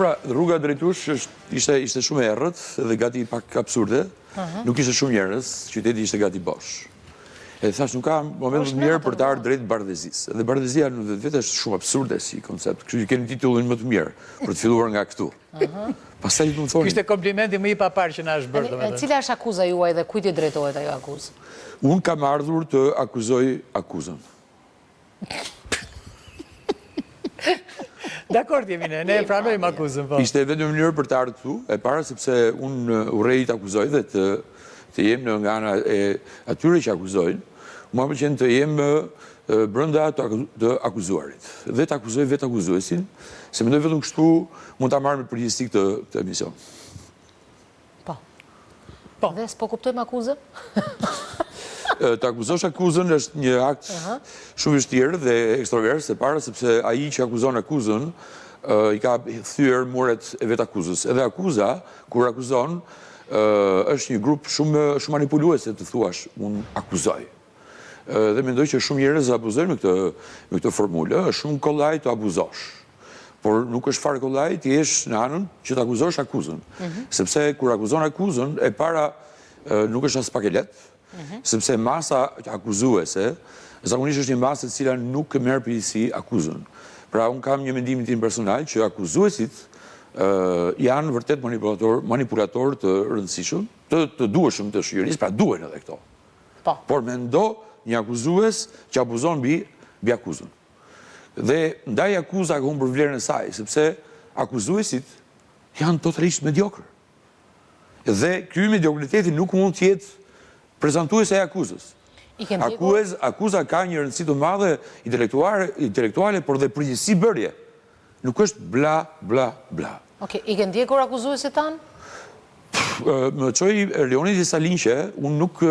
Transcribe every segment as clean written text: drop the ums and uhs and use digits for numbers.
Pra, rruga drejt jush është ishte ishte shumë e errët dhe gati pak absurde. Nuk ishte shumë njerëz, qyteti ishte gati bosh. Edhe thashë nuk ka moment më të mirë për të ardhur drejt bardhezisë. Dhe bardhezia në vetvete është shumë absurde si koncept, kështu që keni titullin më të mirë për të filluar nga këtu. Pastaj ju më thoni. Ky ishte komplimenti më i paparë që na është bërë, domethënë. Cila është akuza juaj dhe kujt i drejtohet ajo akuzë? Unë kam ardhur të akuzoj akuzën. Dakord jemi ne, ne e pranojmë akuzën, po. Ishte e vetmja mënyrë për të ardhur këtu, e para sepse unë urrej të akuzoj dhe të të jem në nga ana e atyre që akuzojnë, mua më pëlqen të jem brenda të, të akuzuarit dhe të akuzoj vetë akuzuesin, se mendoj vetëm kështu mund ta marr me përgjegjësi këtë këtë emision. Po. Po. Dhe s'po kuptojmë akuzën? Të akuzosh akuzën është një akt shumë i vështirë dhe ekstrovert, e para sepse ai që akuzon akuzën i ka thyer muret e vetë akuzës. Edhe akuza, kur akuzon, është një grup shumë shumë manipuluese të thuash unë akuzoj. Dhe mendoj që shumë njerëz abuzojnë me këtë me këtë formulë, është shumë kollaj të abuzosh. Por nuk është fare kollaj të jesh në anën që të akuzosh akuzën. Mhm. Sepse kur akuzon akuzën, e para nuk është aspak e lehtë, mhm. sepse masa akuzuese, zakonisht është një masë e cila nuk merr përgjegjësi akuzën. Pra unë kam një mendimin tim personal që akuzuesit janë vërtet manipulatorë, manipulatorë të rëndësishëm, të, të duheshëm të shoqërisë, pra duhen edhe këto. Po. Por mendo një akuzues që abuzon mbi mbi akuzën. Dhe ndaj akuza ka humbur vlerën e saj, sepse akuzuesit janë totalisht mediokër. Dhe ky mediokriteti nuk mund të jetë prezantues e akuzës. Akuez, akuza ka një rëndësi të madhe intelektuale, intelektuale, por dhe përgjegjësi bërje. Nuk është bla, bla, bla. Okej, i ke ndjekur akuzuesit tanë? Më çoi Erlioni disa linqe, unë nuk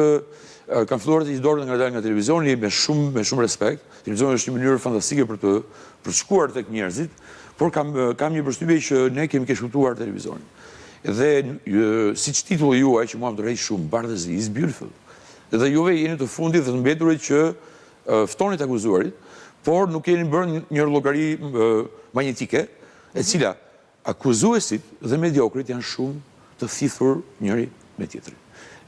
kam filluar të heq dorë ngadalë nga televizioni me shumë me shumë respekt. Televizioni është një mënyrë fantastike për të për të shkuar tek njerëzit, por kam kam një përshtypje që ne kemi keqkuptuar televizionin. Dhe siç titulli juaj që mua më tërheq shumë, Bardhezi is beautiful. Dhe juve jeni të fundit dhe të mbeturit që ftoni të akuzuarit, por nuk keni bërë një llogari magnetike, e cila Akuzuesit dhe mediokrit janë shumë të thithur njëri me tjetrin.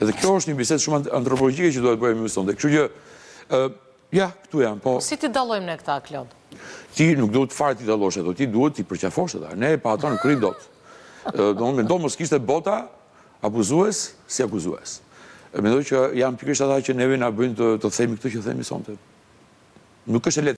Edhe kjo është një bisedë shumë antropologjike që duhet të bëjmë me ju sonte. Kështu që ë ja, këtu jam, po. Si t'i dallojmë ne këta, Klod? Ti nuk duhet fare t'i dallosh ato, ti duhet t'i përqafosh ata. Ne pa ata nuk rrimë dot. Do të mendo mos kishte bota abuzues si akuzues. Mendoj që janë pikërisht ata që neve na bëjnë të, të themi këtë që themi sonte. Nuk është e lehtë.